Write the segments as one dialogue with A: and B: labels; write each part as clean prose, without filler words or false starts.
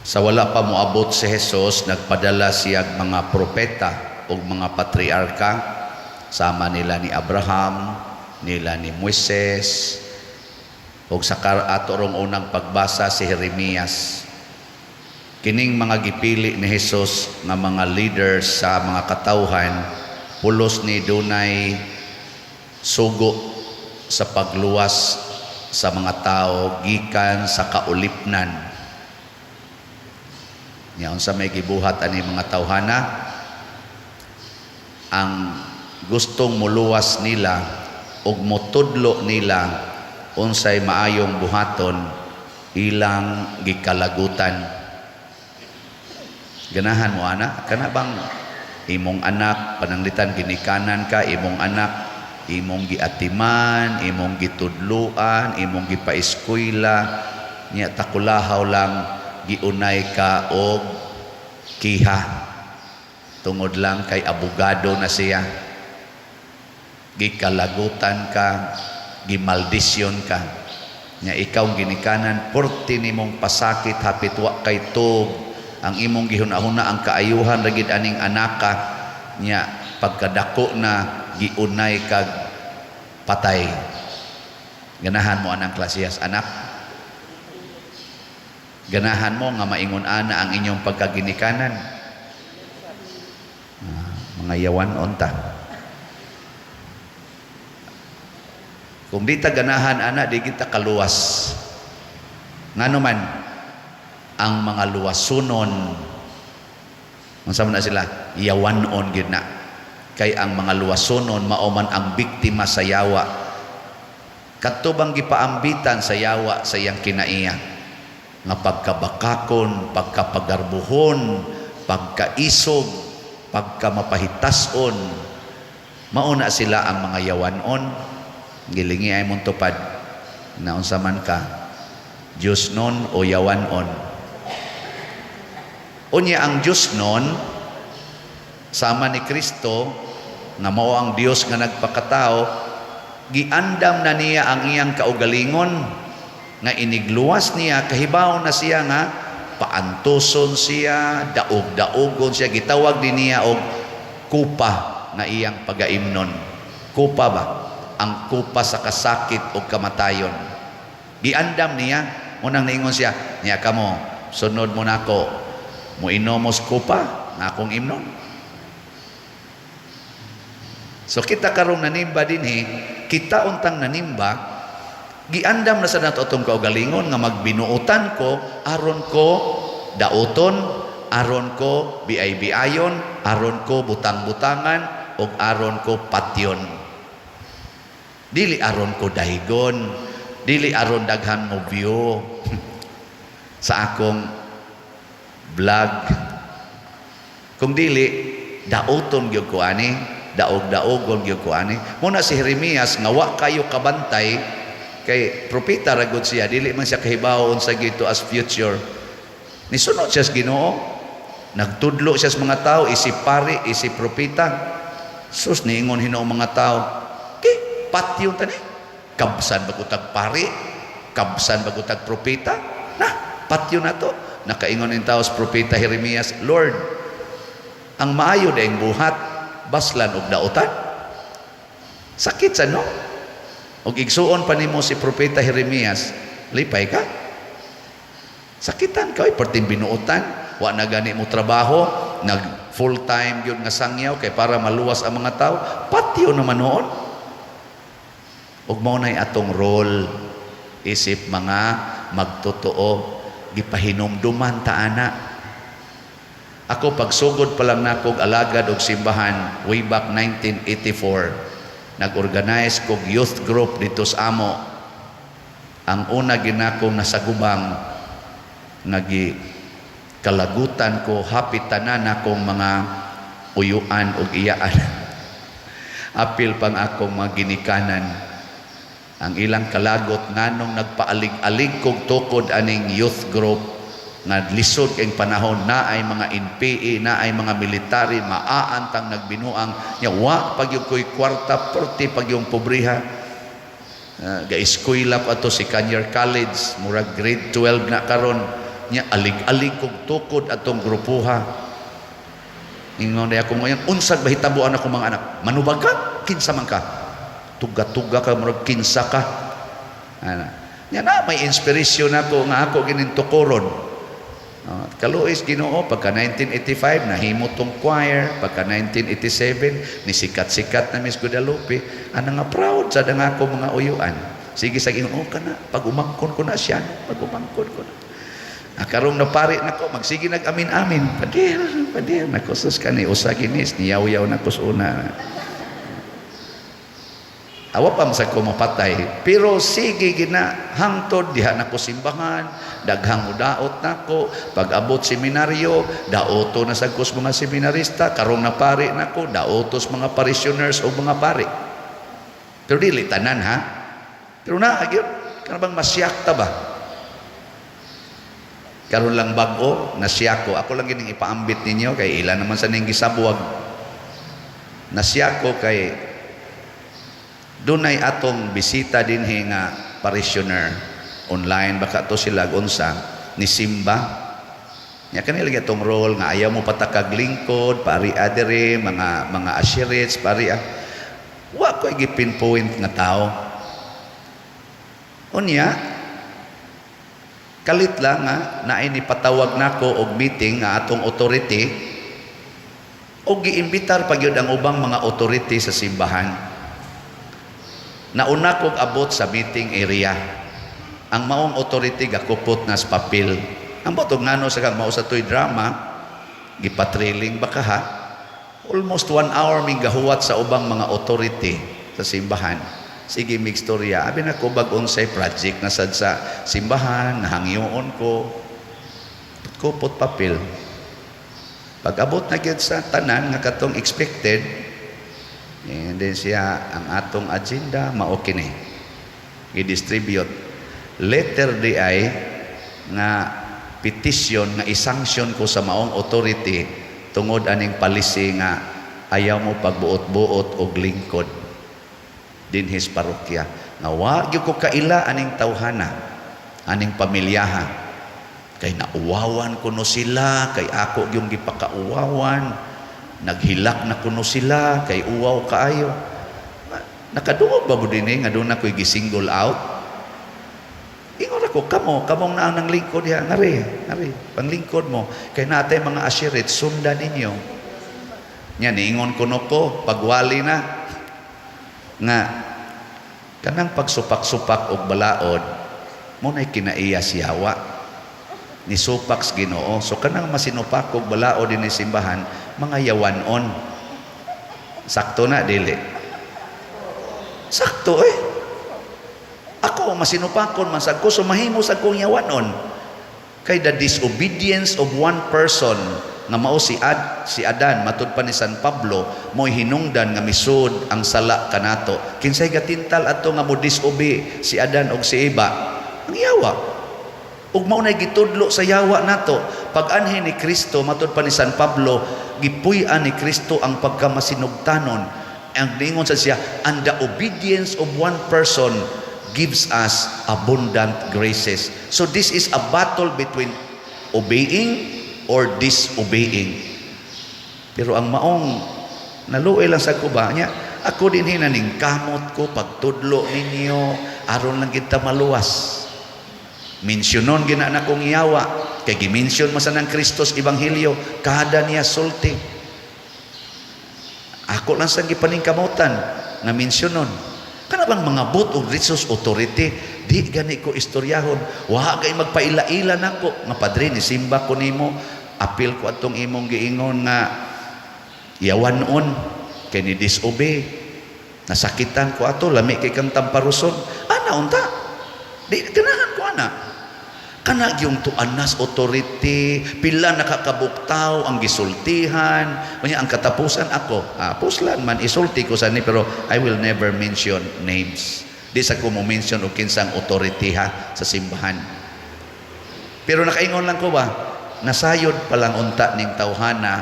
A: Sa wala pa moabot si Jesus, nagpadala siya mga propeta ug mga patriarka, sama nila ni Abraham, nila ni Moises, ug sa ato rong unang pagbasa, si Jeremias. Kining mga gipili ni Jesus nga mga leaders sa mga katawhan, pulos ni dunay sugo sa pagluwas sa mga tao gikan sa kaulipnan. Nya unsa may gibuhat ani mga tawhana? Ang gustong muluwas nila ug motudlo nila unsay maayong buhaton, ilang gikalagutan. Ganahan mo ana? Kana bang imong anak, pananglitan ginikanan ka, imong anak imong giatiman, imong gitudluan, imong gipaeskwela, nya takulahaw lang giunay ka og kiha tungod lang kay abogado na siya? Gikalagutan ka, gimaldisyon ka. Nya ikaw ginikanan, purti nimong pasakit, hapit wa kay tug ang imong gihuna-huna, ang kaayuhan ra gid aning anaka. Nya pagkadako na, giunay kag patay. Ganahan mo anang klasehas anak? Ganahan mo nga maingon ana ang inyong pagkaginikanan? Ah, mga yawan unta. Kung di ta ganahan ana, di kita kaluwas. Ngano man ang mga luwasunon, unsa man na sila? Yawanon gyud na. Kay ang mga luwasunon, mao man ang biktima sa yawa. Kadto bang gipaambitan sa yawa sa iyang kinaiya nga pagkabakakon, pagkapagarbuhon, pagkaisog, pagkamapahitason, mao na sila ang mga yawanon. Gilingi ay mong tupad na unsa man ka, Diyos nun o yawanon. Unya ang Diyos nun, sama ni Kristo nga mao ang Dios nga nagpakatao, giandam na niya ang iyang kaugalingon nga inigluwas niya, kahibaw na siya nga paantuson siya, daog-daogon siya. Gitawag din niya og kupa nga iyang pagaimnon. Kupa ba? Ang kupa sa kasakit o kamatayon. Giandam niya. Unang niingon siya niya, "Kamo, sunod mo nako, moinom mos kupa nga akong imnon." So kita karong nanimba dinhi, kita untang nanimba, giandam na sa nato atong kaugalingon nga magbinuotan ko aron ko dauton, aron ko biay-biayon, aron ko butang-butangan, ug aron ko patyon. Dili aron ko daygon, dili aron daghan mo view sa akong vlog. Kung dili, dauton gyud ko ani, daog-daogon gyud ko ani. Muna si Jeremias nga wa kayo kabantay kay propeta ra gud siya, dili man siya kahibaw unsa gito as future. Nisunod siya sa Ginoo. Nagtudlo siya sa mga tao isip pari, isip propeta. Sus, niingon hinuon mga tao, "Ki, patyon tani. Kabsan bagutag pari, kabsan bagutag propeta. Na, patyon na to." Nakaingon in tao sa propeta Jeremias, "Lord, ang maayo daing buhat, baslan og dautan." Sakit sa no? Og igsuon pa nimo si propeta Jeremias, lipay ka? Sakitan ka, oy, perting binuotan, wa na gani mo trabaho, nag full time gyud nga sangyaw kay para maluwas ang mga tao, patyo naman noon. Ug mao nay atong role isip mga magtotoo, gipahinumduman ta ana. Ako, pagsugod pa lang nako og alagad og simbahan way back 1984, nag-organize kog youth group dito sa amo. Ang una ginakong nasagubang nga kalagutan ko hapit tanan akong mga uyuan ug iyaan. Apil pang akong mga ginikanan. Ang ilang kalagot nganong nagpaalig-alig kog tukod aning youth group nga lisod kay panahon, na ay mga NPA, na ay mga military, maaantang nagbinuang nya wa pag yung ko'y kwarta, perti pag yung pobriha. Ga-eskwela pa to si Kanyar College, murag grade 12 na karon. Nya alig-alig kog tukod atong grupuha. Ingon na ako ngayon, unsag bahitabuan ako mga anak? Manubag ka? Kinsa man ka? Tuga-tuga ka, murag kinsa ka. Ana. Nya na, may inspiration ako nga ako gining tukuron. Kaluoy sa Ginoo, pagka 1985 nahimo tong choir, pagka 1987 ni sikat-sikat na Miss Guadalupe, ana nga proud sa nga ako mga uyuan. Sige sa Ginoo, oh, kana pag umangkon ko na siya, pag umangkon ko na. Ah, karong napari nako, magsige nag-amin-amin. Pader, pader, nako sus kani usa ginis niyaw-yaw nako sa una. Awa pa masag ko mapatay. Pero sige gina, hangtod diha nako simbahan, daghang mudaot nako, pag abot seminaryo, daoto na sad ko sa mga seminarista, karong napari nako, daoto sa mga parishioners o mga pari. Pero dili tanan, ha. Pero na gyud, kana bang masyak ta ba? Karon lang bag-o, nasyak ko. Ako lang gining ipaambit ninyo kay ilan naman sa ning gisabwag. Nasyak ko kay dunay atong bisita dinhi nga parishioner, online baka to sila unsa ni simba nya. Kanila lagi atong role nga ayaw mo patakag lingkod pari adere mga usherates pari, ah. Wa ko gi-pinpoint nga tao. Unya kalit lang nga naay ni patawag nako og meeting nga atong authority og giimbitar pa gyud ang ubang mga authority sa simbahan. Nauna kog abot sa meeting area. Ang maong authority gakupot na sa papel. Ang botog ngano sa kang mao sa to'y drama, gipatrailing ba ka, ha? Almost one hour ming gahuwat sa ubang mga authority sa simbahan. Sige, mig storya. Abi na ko bag unsay project na sad sa simbahan, nahangyoon ko. Kupot papel. Pag abot na gyud sa tanan nga katong expected, and then siya, ang atong agenda mao kini. I-distribute letter di ay nga petition nga i-sanction ko sa maong authority tungod aning policy nga ayaw mo pagbuot-buot og lingkod dinhi sa parokya. Nga wa gyud ko kaila aning tawhana, aning pamilyaha. Kay nauwawan kuno sila, kay ako yung gipakauwawan. Naghilak na kuno sila, kay uwaw kaayo. Nakadungog ba mo dinhi nga doon ako'y gisingle out? Ingon ako, kamo, kamong naang nang lingkod diha, ngari, ngari, panglingkod mo. Kay natay mga ashirit, sundan ninyo. Nya, niingon kuno ko, pagwali na, nga, kanang pagsupak-supak og balaod, mo na'y kinaiya siyawa. Ni supak sa Ginoo. So kanang masinupak og balaod dinhi simbahan, mga yawanon. Sakto na, dili? Sakto eh. Ako, masinupakon man sad ko, so mahimo sad kong yawanon. Kay the disobedience of one person nga mao si Adan, matud pa ni San Pablo, mo'y hinungdan nga misud ang sala kanato. Kinsay gatintal adto nga mo disobey si Adan og si Eva? Ang yawa. Ug mao nay gitudlo sa yawa nato. Pag anhi ni Kristo, matud pa ni San Pablo, gipuy-an ni Kristo ang pagkamasinugtanon. Ang ningon sa siya, and the obedience of one person gives us abundant graces. So this is a battle between obeying or disobeying. Pero ang maong naluoy lang sa kuba niya, ako din hinaning kamot ko pagtudlo ninyo aron lang kita maluwas. Mensyonon gina na kong yawa kay gimensyon man sa ng Kristos Ebanghelyo kada niya sulti. Ako lang sang gipaningkamutan nga mensyonon. Kana bang mga bot og religious authority, di gani ko istoryahon. Wa kay magpaila-ila nako nga padre ni simba ko nimo, apil ko atong imong giingon nga yawanon kay ni disobey. Nasakitan ko ato, lami kay kang tamparuson. Ana unta. Di ganahan ko ana. Kana yung tuanas authority, pila nakakabuktaw ang gisultihan, unya ang katapusan ako, puslan man isulti ko sa ni, pero I will never mention names. Di sa ko mo mention og kinsang authority ha sa simbahan. Pero nakaingon lang ko ba, nasayod pa lang unta ning tawhana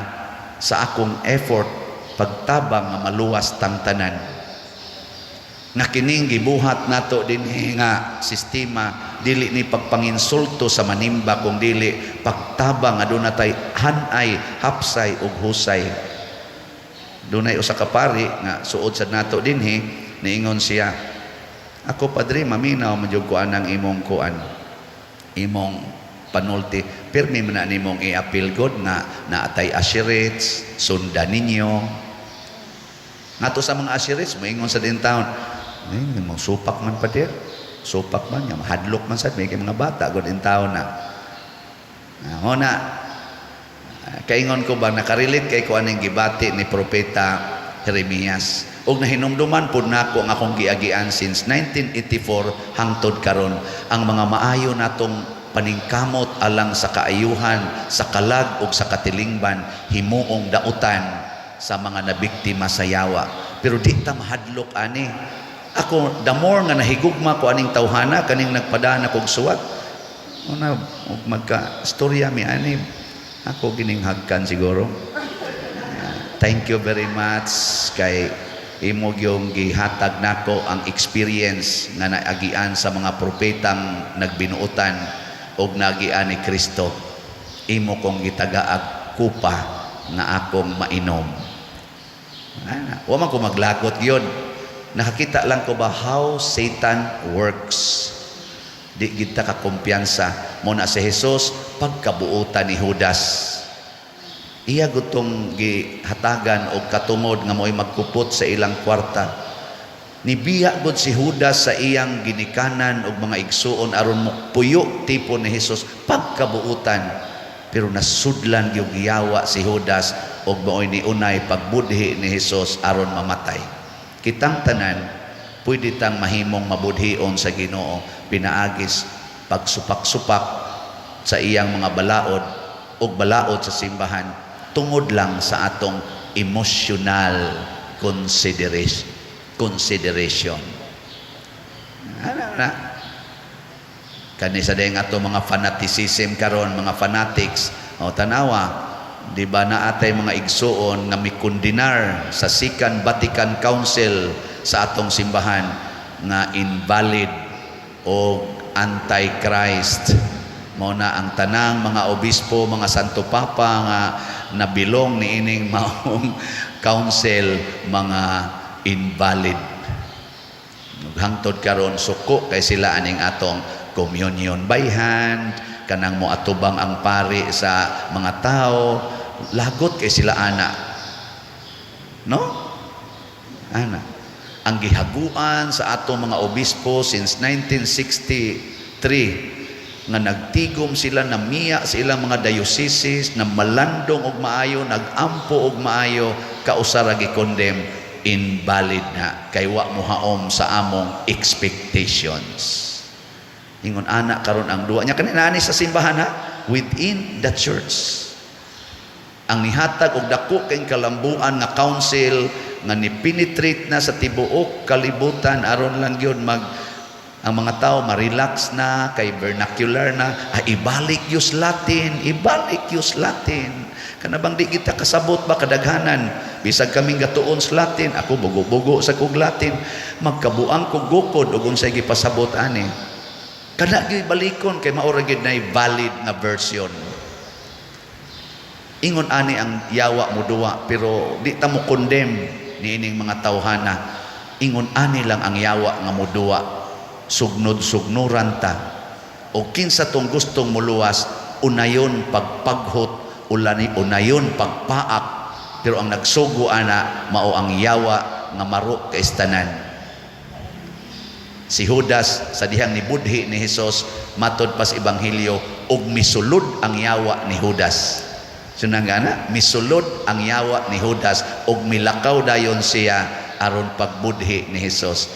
A: sa akong effort pagtabang nga maluwas tang tanan. Nga kining gibuhat nato dinhi nga sistema, dili ni pagpanginsulto sa manimba, kung dili pagtabang nga aduna tay hanay, hapsay ug husay. Dunay usa ka pari nga suod sa nato dinhi, niingon siya, "Ako, padre, maminaw man jud ko anang imong kuan, imong panulti. Pirmi man na nimong i-appeal god nga naatay usherettes, sundan ninyo." Ngato sa mga usherettes, moingon sa din taon, "Eh, mga supak man, pader. Supak man, nga mahadlok man sad, may kay mga bata, god in taon na." Ah, na, kaingon ko ba, nakarelate kay ko aning gibati ni Propeta Jeremias. Og nahinumduman pud nako ang akong giagian since 1984 hangtod karon, ang mga maayo natong paningkamot alang sa kaayuhan, sa kalag ug sa katilingban, himuong dautan sa mga nabiktima sa yawa. Pero di ta mahadlok ani. Ako, the more nga nahigugma ko aning tawhana, kaning nagpadana kog suwat, una, ug magka storya mi ani, ako gining hagkan siguro. Thank you very much kay imo gyung gihatag nako ang experience nga naagian sa mga propetang nagbinuotan og naagian ni Kristo. Imo kong gitagaag kupa nga akong mainom. Ana, wa man ko maglagot gyud. Nakakita lang ko ba how Satan works. Di kita kakumpiyansa mo na si Jesus pagkabuutan ni Judas. Iya gutong gihatagan og katungod nga mo'y magkupot sa ilang kwarta. Nibiya gud si Judas sa iyang ginikanan og mga igsuon aron mopuyo tipon ni Jesus pagkabuutan. Pero nasudlan gyud giyawa si Judas og mao'y niunay pagbudhi ni Jesus aron mamatay. Kitang tanan pwede tang mahimong mabudhion sa Ginoo pinaagis pagsupak-supak sa iyang mga balaod ug balaod sa simbahan tungod lang sa atong emotional consideration. Ano na? Kani sa dayang ato mga fanaticism karon, mga fanatics, o tanawa, di ba naatay mga igsuon nga mikundinar sa Second Vatican Council sa atong simbahan nga invalid o anti-Christ? Mao na ang tanang mga obispo, mga Santo Papa nga nabilong niining maong council, mga invalid. Hangtod karon suko kay sila aning atong communion by hand, kanang mo atubang ang pari sa mga tao, lagot kay sila ana. No? Ana. Ang gihaguan sa atong mga obispo since 1963 nga nagtigom sila na miya sa ilang mga dioceses na malandong og maayo, nagampo og maayo, kausa ra gi-condemn, invalid na kay wa mohaom sa among expectations. Ingon ana karon ang duwa niya kanina ani sa simbahan ha, within the church. Ang nihatag og dako kay kalambuan nga council nga ni-penetrate na sa tibuok kalibutan aron lang gyud mag ang mga tao ma-relax na kay vernacular na, ay, ibalik yus Latin, ibalik yus Latin. Kana bang di kita kasabot ba kadaghanan, bisag kaming gatuon sa Latin, ako bugo-bugo sa kog Latin, magkabuang kog gukod ug unsay gipasabot ani. Kana gyud balikon kay mao ra gyud nay valid nga version. Ingon ani ang yawa mo duwa, pero di ta mo condemn niining mga tawhana. Ingon ani lang ang yawa nga moduwa, sugnod-sugnuran ta. O kinsa tong gustong muluwas, unayon pagpaghot, ulani unayon pagpaak, pero ang nagsugo ana mao ang yawa nga maro kay tanan. Si Judas sa dihang nibudhi ni Hesus, matod pa sa ebanghelyo, og misulod ang yawa ni Judas. Sunang gana, misulod ang yawa ni Judas og milakaw dayon siya aron pagbudhi ni Hesus.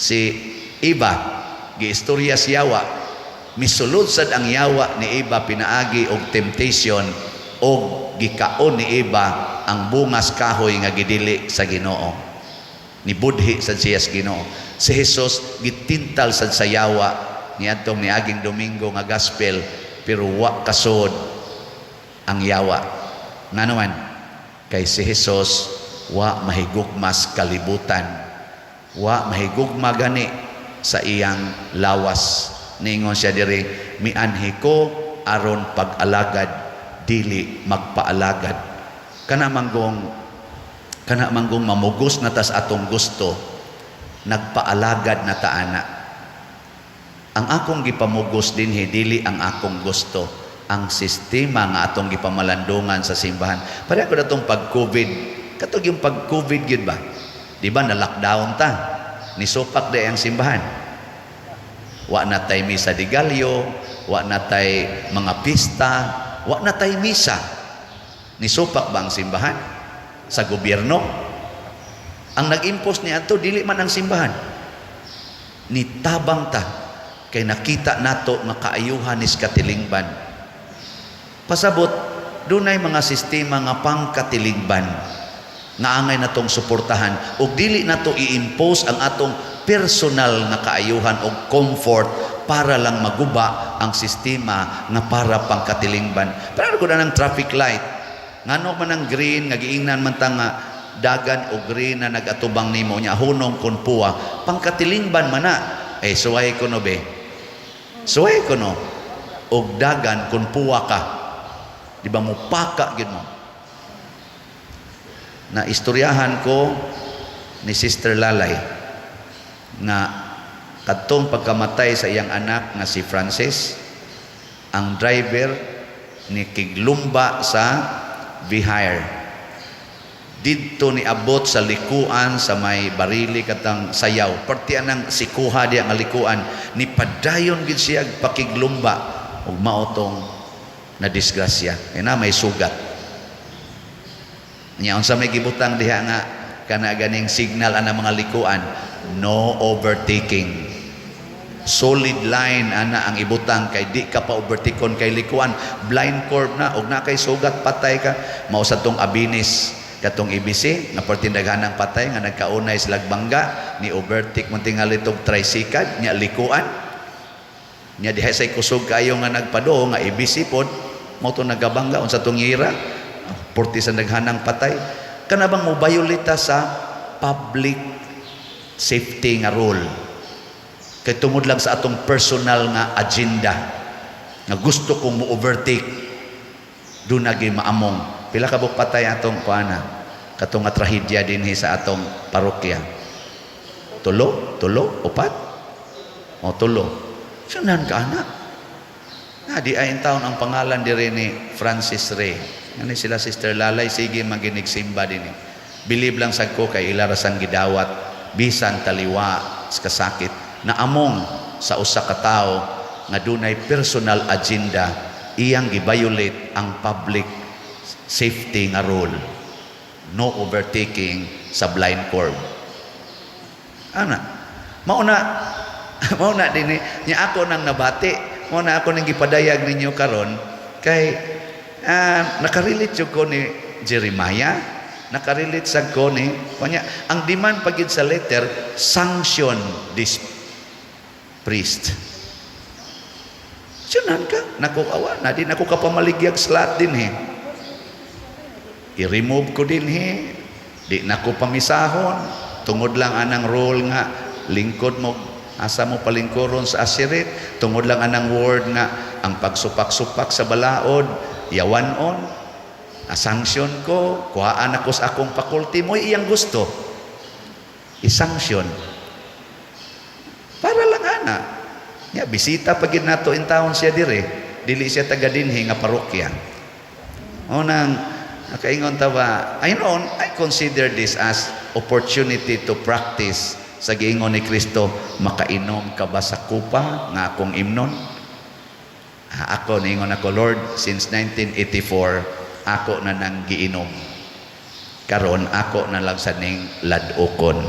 A: Si Eva, giistorya si yawa, misulod sad ang yawa ni Eva pinaagi og temptation og gikaon ni Eva ang bungas kahoy nga gidili sa Ginoo. Nibudhi sad siya sa Ginoo. Si Jesus gitintal sad sa yawa niadtong niaging Domingo nga gospel, pero wa kasod ang yawa. Ngano man? Kay si Jesus wa mahigugmas kalibutan. Wa mahigugma gani sa iyang lawas. Ningon siya diri, "Mianhi ko aron pag-alagad, dili magpaalagad." Kana manggong mamugos na tas atong gusto, nagpaalagad na ta ana. Ang akong gipamugos dinhi, dili ang akong gusto, ang sistema nga atong gipamalandungan sa simbahan. Pareho ko datong pag-COVID, katong yung pag-COVID gyud ba? Di ba na lockdown ta? Nisupak di ang simbahan. Wa na tay misa de gallo, wa na tay mga pista, wa na tay misa. Nisupak ba ang simbahan? Sa gobyerno? Ang nag-impose ni ato, dili man ang simbahan. Nitabang ta kay nakita nato nga kaayuhan is katilingban. Pasabot, dunay mga sistema nga pangkatilingban nga angay natong suportahan ug dili nato i-impose ang atong personal nga kaayuhan o comfort para lang maguba ang sistema nga para pangkatilingban. Pero ko na ng traffic light. Ngano man ang green nga giingnan man ta nga dagan o green na nag-atubang nimo, nya hunong kon puwa, pangkatilingban man na. Eh, suway ko no be. Suway ko no. Og dagan kun puwa ka. Di ba mo paka gyud mo? Na istoryahan ko ni Sister Lalay nga kadtong pagkamatay sa iyang anak nga si Francis, ang driver ni kiglumba sa V-Hire didto, ni abot sa likuan sa may barili katang sayaw, parte anang sikuha diya nga likuan, ni padayon gid siya pakiglumba ug mao tong na disgrasya na may sugat niya. Unsa may gibutang diha nga kana ganing signal ana mga likuan? No overtaking. Solid line ana ang ibutang kay di ka pa overtakeon kay likuan, blind curve na og na kay sugat, patay ka. Mao sa tong Abinis katong ABC nga pertindaghanang patay nga nagkaunay sila bangga, ni overtake man tingali tog tricycle nya likuan nya diha say kusog kayo nga nagpado nga ABC pod mo to nagabangga. Unsa tong ira, porti sa naghanang patay. Kana bang mo violate sa public safety nga rule kay tungod lang sa atong personal nga agenda nga gusto kong mo overtake, doon naging maamong. Pila ka buok patay atong kuana, katong nga trahedya dinhi sa atong parokya? Tulo, tulo, upat o tulo. Sunan ka ana na di ay taon ang pangalan diri ni Francis Ray. Ngani sila Sister Lalay sige maginig simba dinhi. Believe lang sad ko kay ila rasang gidawat bisan taliwa sa kasakit na among sa usa ka tawo nga dunay personal agenda, iyang gi-violate ang public safety nga rule, no overtaking sa blind curve ana. Mao na dinhi nya ako nang nabati, mao na ako nang gipadayag ninyo karon kay nakarelate jud ko ni Jeremiah, nakarelate sad ko ni kanya. Ang demand pagid sa letter, sanction this priest. Sunan ka nako, awa na din ako kapamaligyag slot din eh. I-remove ko din he, di na ko pamisahon tungod lang anang role nga lingkod mo, asa mo palingkuron sa asirit, tungod lang anang word nga ang pagsupak-supak sa balaod yawan-on, a-sanction ko, kuhaan ako sa akong faculty mo. Iyang gusto i-sanction para lang ana ya. Bisita pagid nato in town siya dire, dili siya taga dinhi nga parokya. O nang nakaingon ta ba, I know, I consider this as opportunity to practice sa giingon ni Kristo, "Makainom ka ba sa kupa nga akong imnon?" Ah, ako niingon ako, "Lord, since 1984 ako na nang giinom. Karon ako na lang sa ning ladukon."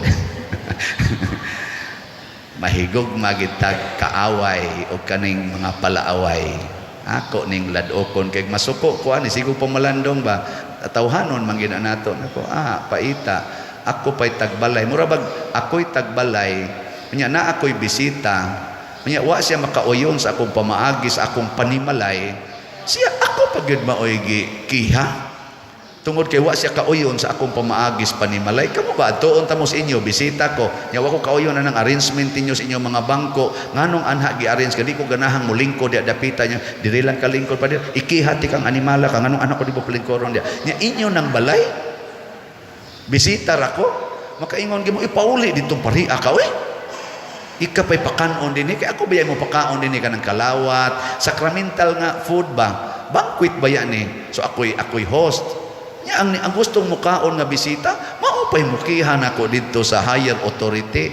A: Mahigog magitag kaaway o kaning mga palaaway. Ako ning ladokon kay masuko ko ani sigo pamalandong ba, tawhanon man gid nato nako. Ah, paita ako pay tagbalay, mura bag ako'y tagbalay nya na ako'y bisita nya wa siya makauyon sa akong pamaagi, sa akong panimalay. Siya ako pag gyud maoy gi kiha. Tungod kay wa siya kauyon sa akong pamaagis panimalay. Kamo ba tuon ta mo sa inyo, bisita ko. Nya wa ko kauyon na ng arrangement ninyo sa inyong mga bangko. Nganong anha gi-arrange kay di ko ganahang molingkod diya dapita niya. Diri lang kalingkod pa diri. Ikiha ti kang animala ka, nganong anak ko di mo palingkoron diya. Nya inyo nang balay. Bisita ra ko. Makaingon gyud mo ipauli ditong pariha ka oy. Ika pa'y pakanon din kay ako ba mo pakaon din kanang kalawat, sacramental nga food ba? Banquet ba yan eh? So ako'y host. Nya ang gustong mukaon nga bisita, mao pa'y mukihan ako didto sa higher authority.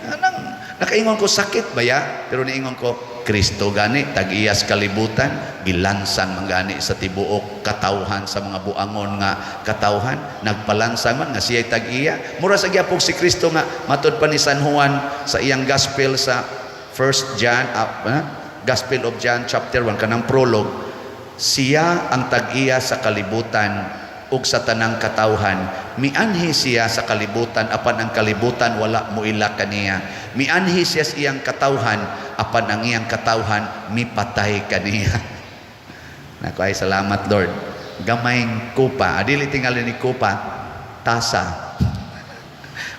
A: Anang nakaingon ko, sakit ba ya? Pero niingon ko, Kristo gani tag-iyas kalibutan, gilansang man gani sa tibuok katawhan, sa mga buangon nga katawhan, nagpalansang man nga siya'y tag-iya. Mura sa gyapon si Kristo nga matud pa ni San Juan sa iyang gospel sa First John, Gospel of John chapter 1, kanang prologue, siya ang tag-iya sa kalibutan ug sa tanang katawhan. Mianhi siya sa kalibutan, apan ang kalibutan wala moila kaniya. Mianhi siya sa iyang katawhan, apan ang iyang katawhan mipatay kaniya. Nako ay salamat, Lord. Gamayng kupa, adili tingali ni kupa, tasa.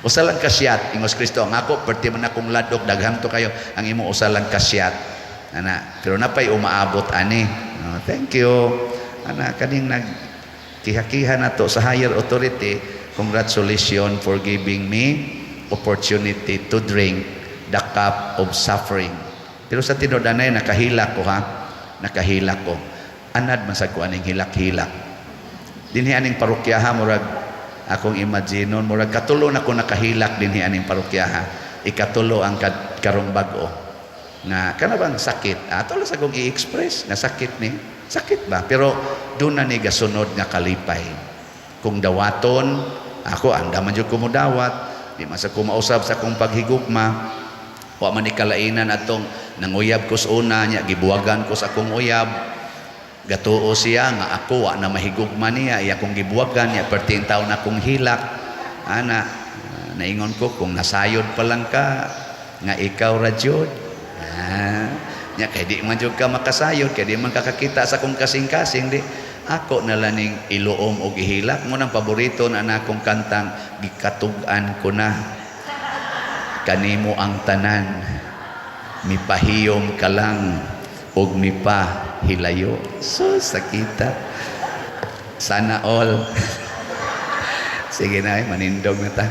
A: Usa lang ka shot, ingos Kristo. Ang ako perti man akong ladok, daghan to kayo. Ang imo usa lang ka shot. Ana, pero napay umaabot ani. Oh, thank you. Ana, kaning nag kiha-kiha na to sa higher authority, congratulations for giving me opportunity to drink the cup of suffering. Pero sa tinuod anay, nakahilak ko ha. Nakahilak ko. Anad man sa ko aning hilak-hilak. Dinhi aning parokyaha, murag akong imaginon, murag katulo na ko nakahilak dinhi aning parokyaha. Ikatulo ang karong bag-o. Nga kana bang sakit? Ato lang sa akong i-express nga sakit ni. Sakit ba? Pero doon na ni gasunod nga kalipay. Kung dawaton, ako anda man jud ko modawat, di man sa ko mausab sa akong paghigugma. Wa man ni kalainan atong nanguyab ko sa una niya, gibuwagan ko sa akong uyab. Gatuo siya nga ako wa na mahigugma niya, iya akong gibuwagan niya, perting taon akong hilak. Ana, naingon ko, kung nasayod pa lang ka nga ikaw ra jud. Ah, nya kay di man jud ka makasayod, kay di man kakakita sa akong kasing-kasing, di ako na lang ning iluom og ihilak mo nang paborito na akong kantang "Gikatug-an ko na kanimo ang tanan, mipahiyom ka lang og mipahilayo." So sakita. Sana all. Sige na, eh, manindog na ta.